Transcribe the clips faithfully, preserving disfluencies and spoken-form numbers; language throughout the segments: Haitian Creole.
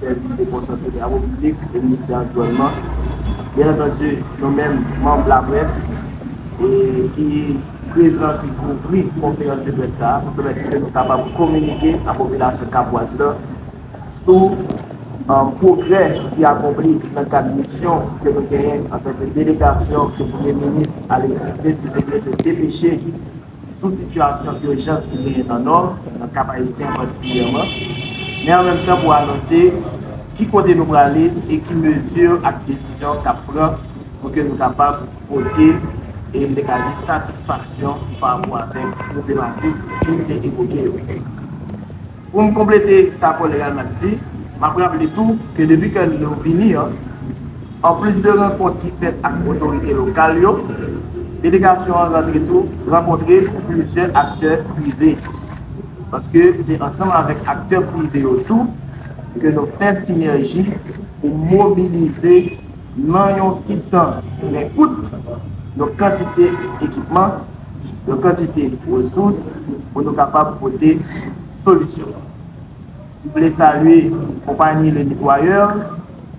sèvis dekonsantre travaux publics e ministè anviwònman. Byen antandi, nou menm, manm laprès, e ki prezan, ki kouvri konferans de près sa a, pou pèmèt ke nou kapab kominike a popilasyon kapwaz la sou, e, pwogrè ki akonpli nan kad misyon ke nou genyen antanke delegasyon ke Premye Minis Alexis Thierry Fils-Aimé te depeche sou sitiyasyon ijans ki genyen nan Nò, nan Kap Ayisyen patikilyèman, men an menm tan pou anonse ki kote nou prale e ki mezi ak desizyon k ap pran pou ke nou kapab pote, e m te ka di, satisfaksyon pa rapò avèk pwoblematik ki te evoke yo. Pou m konplete sa kòlèg Almat di, m ap raple tou ke depi ke nou vini an, anplis de rankont ki fèt ak otorite lokal yo, delegasyon an rantre tou rankontre plizyè aktè prive. Paske se ansanm avèk aktè prive yo tou ke nou fè sinèji pou mobilize nan yon ti tan trè kout yon kantite ekipman, yon kantite resous pou nou kapab pote solisyon. M vle salye konpayi Le Nettoyeur,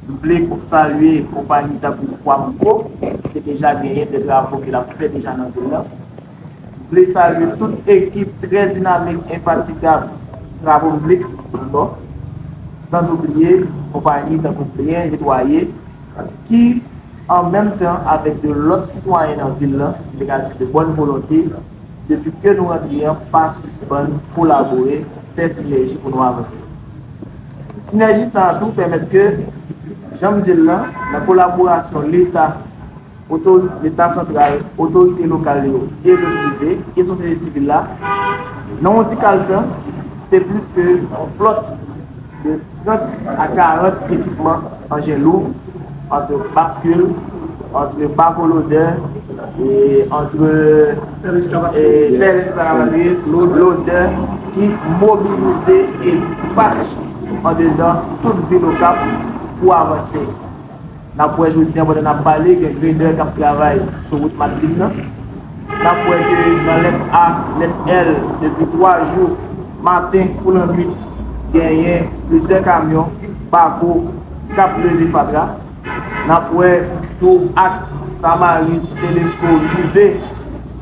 m vle salye konpayi tankou Quamco, ki te deja genyen de travo ke l ap fè deja nan vil la. M vle salye tout ekip trè dinamik, enfatigab, travo piblik nan Nò, sanzoubliye konpayi tankou Byen Netwaye, ki, an menm tan avèk de lòt sitwayen nan vil la, m te ka di de bòn volonte, depi ke nou rantre an, pa sispann kolabore, fè sinèji pou nou avanse. Sinèji sa a tou pèmèt ke, jan m di l lan, nan kolaborasyon Leta, otori-, Leta santral, otorite lokal yo e le prive e sosyete sivil la, nan yon ti kal tan, se plis ke yon flòt de trant a karant ekipman anjen lou, ant baskil, ant bako lodè, e ant pèl ekskavatris, lodè, ki mobilize e dispatch andedan tout vil Okap pou avanse. N ap wè jodi a, pandan n ap pale, gen gredè k ap travay sou wout Madlin nan. N ap wè ke nan lèt A, lèt L, depi twa jou, maten kou lannwit, genyen plizyè kamyon, bako k ap leve fatra. N ap wè sou aks Samaris, Telesco, rive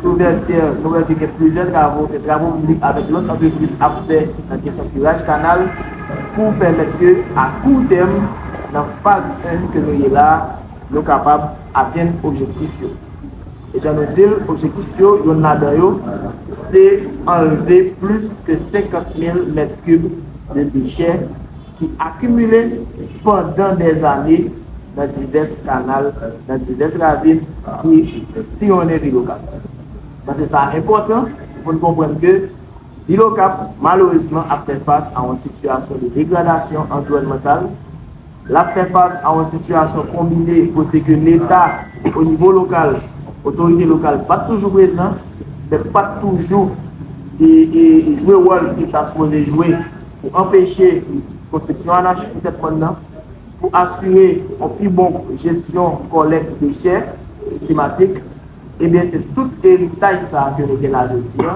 sou Vètyè, nou wè ke gen plizyè travo, ke travo piblik avèk lòt antrepriz ap fè nan kesyon kiraj kanal pou pèmèt ke, a kou tèm, nan faz en ke nou ye la, nou kapab atenn objektif yo. E jan nou di l, objektif yo, youn ladan yo, se anlve plis ke senkant mil mèt kib de dechè ki akimile pandan dèzane nan divès kanal, nan divès ravin ki siyonnen vil Okap. Paske sa enpòtan pou n konprann ke vil Okap, malerezman, ap fè fas a yon sitiyasyon de degradasyon anviwònmantal. L ap fè fas a yon sitiyasyon konbine kote ke Leta, o nivo lokal, otorite lokal pa t toujou prezan, men pa t toujou e, e, jwe wòl ke l ta sipoze jwe pou anpeche konstriksyon anachik tèt mòn nan, pou asire yon pi bon jesyon kòlèk dechè sistematik. Ebyen, se tout eritaj sa a ke nou gen la jodi a,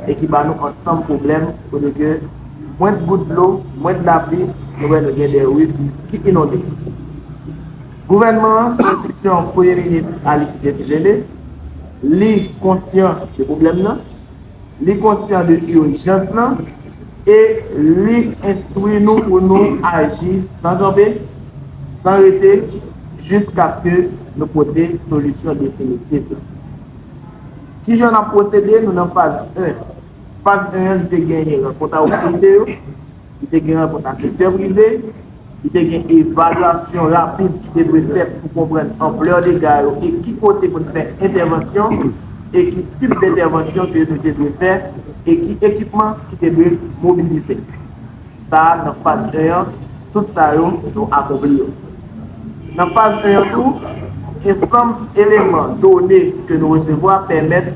e ki ba nou ansanm pwoblèm, kote ke mwens gout dlo, mwens lapli, nou wè nou gen de ri ki inonde. Gouvènman an, sou enstriksyon Premye Minis Alexis Thierry Fils-Aimé, li konsyan de pwoblèm nan, li konsyan de ijans lan, e li enstwi nou pou nou aji san kanpe, san rete, jiskaske nou pote solisyon definitif la. Kijan n ap pwosede? Nou nan faz en. Faz en an, li te genyen rankont a otorite yo, li te gen rankont a sektè prive, li te gen evalyasyon rapid ki te dwe fèt pou konprann anplè dega yo e ki kote pou n fè entèvansyon e ki tip entèvansyon ke nou te dwe fè e ki ekipman ki te dwe mobilize. Sa a, nan faz en an, tout sa yo, nou akonpli yo. Nan faz en an tou, ensanm eleman, done ke nou resevwa pèmèt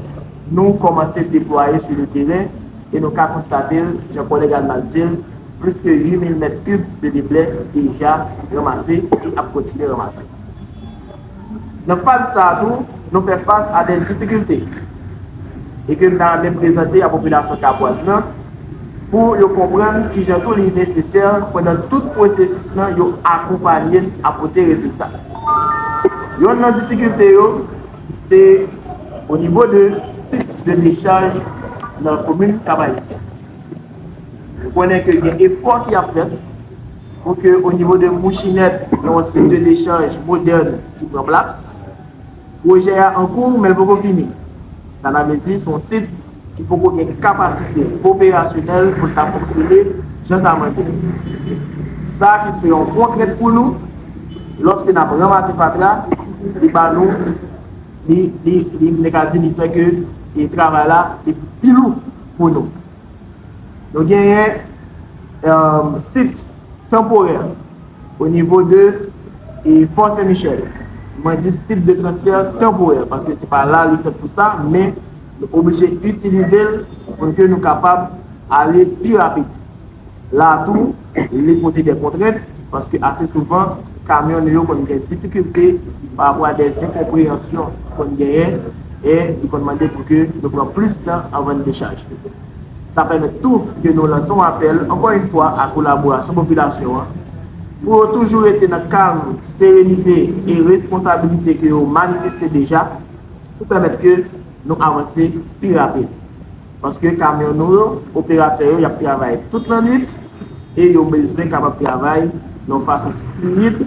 nou kòmanse deplwaye sou le teren e nou ka konstate l, jan kòlèg Alma di l, plis ke uit mil mèt kib de deblè deja ranmase e ap kontinye ranmase. Nan faz sa a tou, nou fè fas a de difikilte e ke m ta renmen prezante a popilasyon kapwaz lan, Pou yo konprann kijan tou li nesesè pandan tout pwosesis lan yo akonpanye n a pote rezilta. Yonn nan difikilte yo, se o nivo de sit de dechaj nan komin Kap Ayisyen. Nou konnen ke gen efò ki ap fèt pou ke o nivo de Mouchinette gen yon sit de dechaj modèn ki pran plas. Pwojè a an kou, men l poko fini. Sa ta vle di se yon sit ki poko gen kapasite operasyonèl pou l ta fonksyone jan sa mande. Sa ki se yon kontrent pou nou, lòske n ap ranmase fatra, li ba nou, li, li, li, m te ka di, li fè ke e travay la li pi lou pou nou. Nou genyen sit tanporè o nivo de e, Fò Sen Michèl. Mwen di sit de transfè tanporè, paske se pa la li fèt pou sa, men nou oblije itilize l pou ke nou kapab ale pi rapid. La tou, li pote de kontrent, paske ase souvan, kamyon nou yo konn gen difikilte pa rapò a de enkonpreyansyon ki konn genyen, e li konn mande pou ke nou pran plis tan anvan n dechaje. Sa pèmèt tou ke nou lanse yon apèl, ankò yon fwa, a kolaborasyon popilasyon an, pou yo toujou rete nan kalm, serenite e responsabilite ke yo manifeste deja, pou pèmèt ke nou avanse pi rapid. Paske kamyon nou yo, operatè yo, y ap travay tout lannwit e yo bezwen kapab travay nan yon fason ki fliyid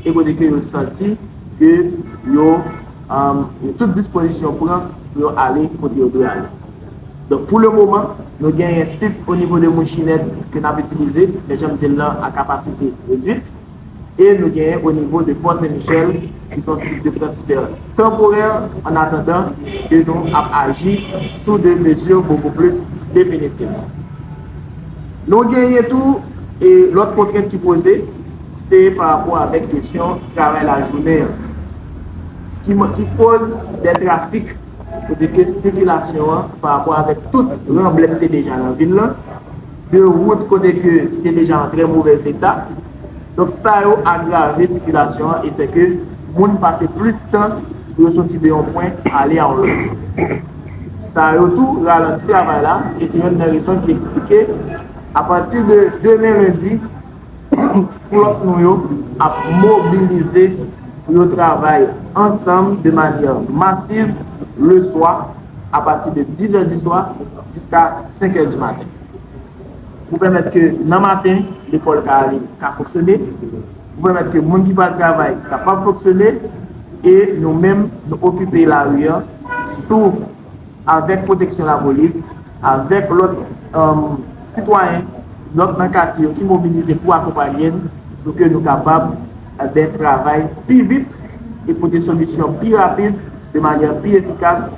e kote ke yo santi ke yo, um, tout dispozisyon pran pou yo ale kote yo dwe ale. Donk, pou le moman, nou genyen sit o nivo de Mouchinette ke n ap itilize, men jan m di l lan, a kapasite redwit. E nou genyen o nivo de Fò Sen Michèl, ki se yon sit de transfè tanporè, an atandan ke nou ap aji sou de mezi bokou plis definitif. Nou genyen tou e lòt kontrent ki poze, se pa rapò avèk kesyon travay lajounen an, ki, ki koz de trafik kote ke sikilasyon an pa rapò avèk tout ranblè ki te deja nan vil lan, de wout kote ke ki te deja an trè movèz eta. Donk, sa yo agrave sikilasyon an e fè ke moun pase plis tan pou yo soti de yon pwen ale a yon lòt. Sa yo tou ralanti travay la e se yonn nan rezon ki eksplike apati de demen lendi, flòt nou yo ap mobilize pou yo travay ansanm de manyè masiv le swa, apati de dis è di swa jiska senk è di maten. Pou pèmèt ke nan maten, lekòl ka ale, ka fonksyone, pou pèmèt ke moun ki pral travay kapab fonksyone, e nou menm, nou okipe lari a sou avèk pwoteksyon lapolis, avèk lòt, um, sitwayen, lòt nan katye yo ki mobilize pou akonpaye n, pou ke nou kapab, enben, travay pi vit e pote solisyon pi rapid, de manyè pi efikas,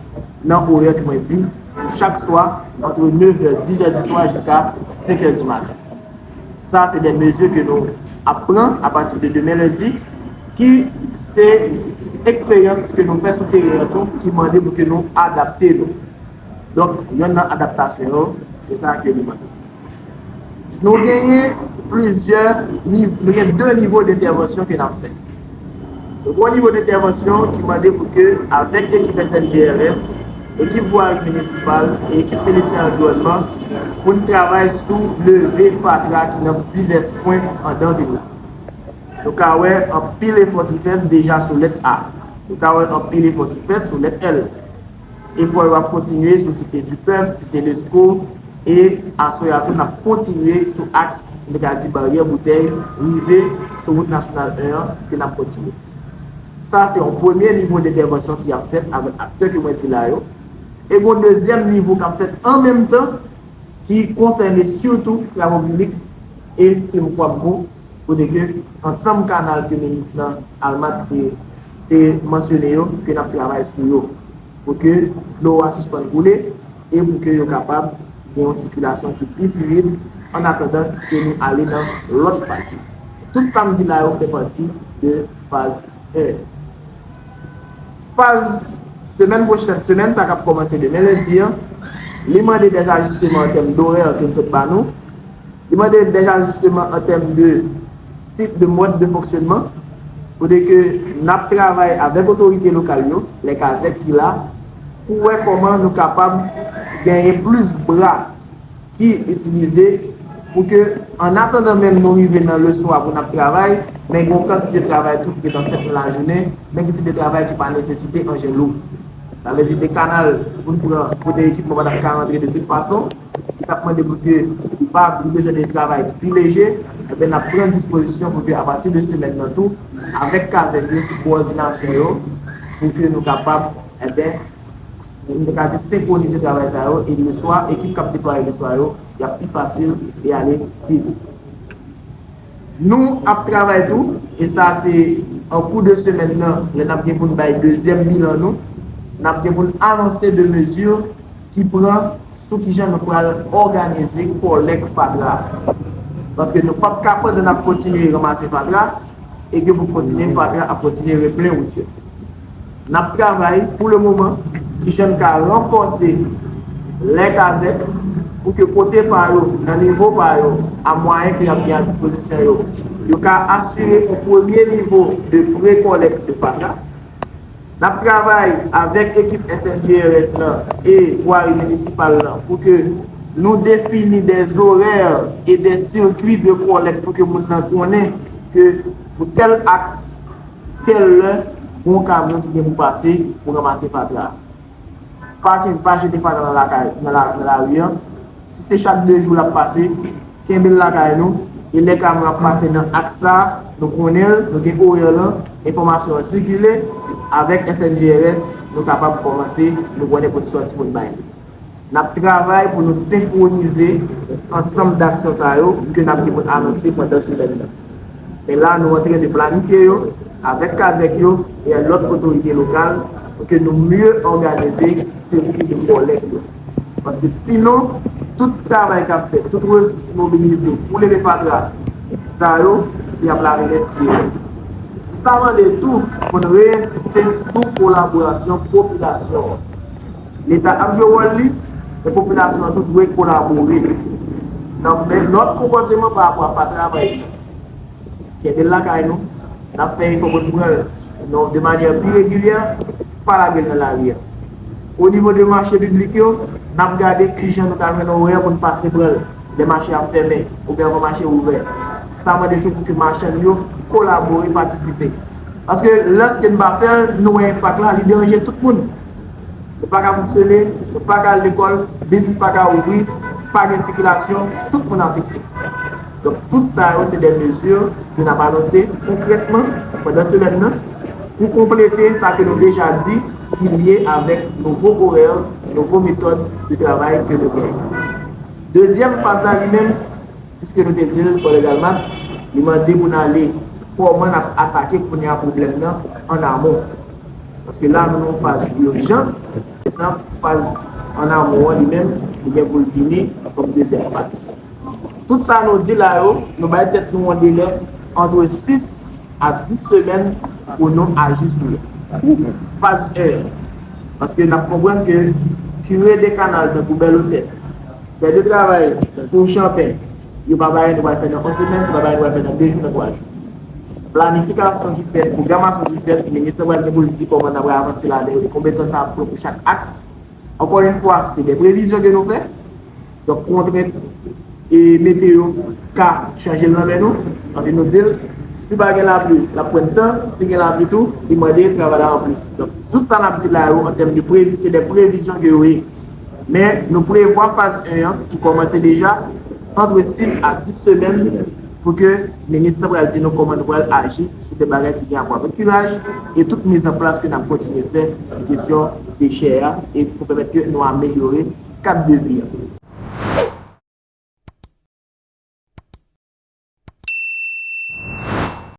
nan orè ke mwen di, chak swa, antre nèf è, dis è di swa jiska senk è di maten. Sa, se de mezi ke nou ap pran apati de demen lendi, ki se eksperyans ke nou fè sou teren an tou, ki mande pou ke nou adapte nou. Donk, yonn nan adaptasyon yo, se sa ke li mande. Nou genyen plizyè niv-, nou gen de nivo de entèvansyon ke n ap fè. Nou gen yon nivo de entèvansyon ki mande pou ke, avèk ekip S N G R S, ekip vwari minisipal e ekip ministè anviwònman, pou n travay sou leve fatra ki nan divès kwen anndan vil la. Nou ka wè anpil efò ki fèt deja sou lèt A. Nou ka wè anpil efò ki fèt sou lèt L. Efò yo ap kontinye sou Site di Pèp, Site Lesko, e aswè a tou n ap kontinye sou aks, nou ka di, Baryè Boutèy, rive sou wout nasyonal en an, ke n ap kontinye. Sa se yon premye nivo de entèvansyon ki ap fèt avèk aktè ke mwen di la yo. E gen yon dezyèm nivo k ap fèt an menm tan, ki konsène sitou travo piblik e fim Kwamko, kote ke ansanm kanal ke minis lan, Almat, te, te mansyone yo, ke n ap travay sou yo, pou ke dlo a sispann koule e pou ke yo kapab gen yon sikilasyon ki pi fluid, an atandan ke nou ale nan lòt faz. Tout sa m di la yo fè pati de faz en. Faz semèn pwochèn, semèn sa k ap kòmanse demen lendi an, li mande dè ajisteman an tèm dorè ke m sot ba nou. Li mande dè ajisteman an tèm de tip de mòd de fonksyonman, kote ke n ap travay avèk otorite lokal yo, lè kazèk ki la, pou wè kòman nou kapab genyen plis bra ki itilize pou ke, an atandan menm nou rive nan leswa pou n ap travay, men gen yon kantite travay tou ki gentan fèt nan lajounen, men ki se de travay ki pa nesesite anje lou. Sa vle di de kanal pou n pran kote ekipman pa t ap ka rantre de tout fason, ki t ap mande pou ke li pa li bezwen de travay ki pi leje, ebyen n ap pran dispozisyon pou ke apati de semèn nan tou, avèk kazèk yo sou kowòdinasyon yo, pou ke nou kapab, ebyen, nou ka di senkwonize travay sa yo, e leswa, ekip k ap deplwaye leswa yo, y ap pi fasil e ale pi vit. Nou ap travay tou, e sa se an kou de semèn nan, lè n ap gen pou n bay dezyèm bilan nou, n ap gen pou n anonse de mezi ki pran sou kijan nou pral òganize kòlèk fatra a. Paske nou p ap ka pandan n ap kontinye ranmase fatra, e ke pou kontinye fatra ap kontinye replen wout yo. N ap travay pou le moman kijan n ka ranfòse lè kazèk pou ke kote pa yo, nan nivo pa yo, a mwayen ke y ap gen a dispozisyon yo, yo ka asire yon premye nivo de pre-kòlèk de fatra. N ap travay avèk ekip S N G R S lan e vwari minisipal lan pou ke nou defini de zorè e de sirkui de kòlèk pou ke moun nan konnen ke pou tèl aks, tèl lè, gon kamyon ki gen pou pase pou ranmase fatra a. Pa kenbe, pa jete fatra nan lakay, nan la, nan lari an. Si se chak de jou l ap pase, kenbe l lakay nou. E lè kamyon ap pase nan aks sa, nou konnen l, nou gen orè lan, enfòmasyon an sikile, avèk S N G R S, nou kapab kòmanse, nou konnen pou n sòti pou n bay li. N ap travay pou nou senkwonize ansanm daksyon sa yo ke n ap gen pou n anonse pandan semèn nan. Men la, nou antren de planifye yo avèk kazèk yo e lòt otorite lokal pou ke nou mye òganize sirkui de kòlèk yo. Paske sinon, tout travay k ap fèt, tout resous ki mobilize pou leve fatra sa yo, se y ap lave men sye yo. Sa mande tou pou n reyensiste sou kolaborasyon popilasyon an. Leta ap jwe wòl li, men popilasyon an tou dwe kolabore nan men lòt konpòteman pa rapò a fatra, pa egzanp. Kenbe l lakay nou, n ap fè efò pou n pran l non, de manyè pi regilyè, pa lage l nan lari a. O nivo de mache piblik yo, n ap gade kijan nou ka jwenn orè pou n pase pran l lè mache a fèmen oubyen anvan mache ouvè. Sa mande tou pou ke machann yo kolabore, patisipe. Paske lèske n pa fè l, nou wè enpak la, li deranje tout moun. Nou pa ka fonksyone, nou pa ka al lekòl, biznis pa ka ouvri, pa gen sikilasyon, tout moun afekte. Donk, tout sa yo se de mezi ke n ap anonse konkrètman pandan semèn nan pou konplete sa ke nou deja di ki lye avèk nouvo orè, nouvo metòd de travay ke nou genyen. Dezyèm faz la li menm, piske nou te di l, kòlèg Almas, li mande pou n ale kòman n ap atake kounye a pwoblèm nan an amon. Paske la, nou nan yon faz ijans, nan faz an amon an li menm, li gen pou l vini kòm dezyèm faz. Tout sa nou di la yo, nou bay tèt nou yon delè antre sis a dis semèn pou nou aji sou yo. Faz en, paske n ap konprann ke kire de kanal tankou Bèl Otès, fè de travay sou Chanpen, yo pa bagay nou pral fè nan yon semèn, se pa bagay nou pral fè nan de jou, nan twa jou. Planifikasyon ki fèt, pwogramasyon ki fèt, minis lan pral gen pou l di kòman n ap avanse ladan yo, e konbyen tan sa ap pran pou chak aks. Ankò yon fwa, se de previzyon ke nou fè. Donk, kontrent e meteo ka chanje l nan men nou. Paske nou di l, si pa gen lapli, l ap pran tan. Si gen lapli tou, li mande travay la anplis. Donk, tout sa n ap di la yo, an tèm de previ, se de previzyon ke yo ye. Men, nou prevwa faz en an, ki kòmanse deja, antre sis a dis semèn, pou ke minis lan pral di nou kòman nou pral aji sou de bagay ki gen rapò avèk kiraj e tout mizanplas ke n ap kontinye fè sou kesyon dechè a e pou pèmèt ke nou amelyore kad de vi a.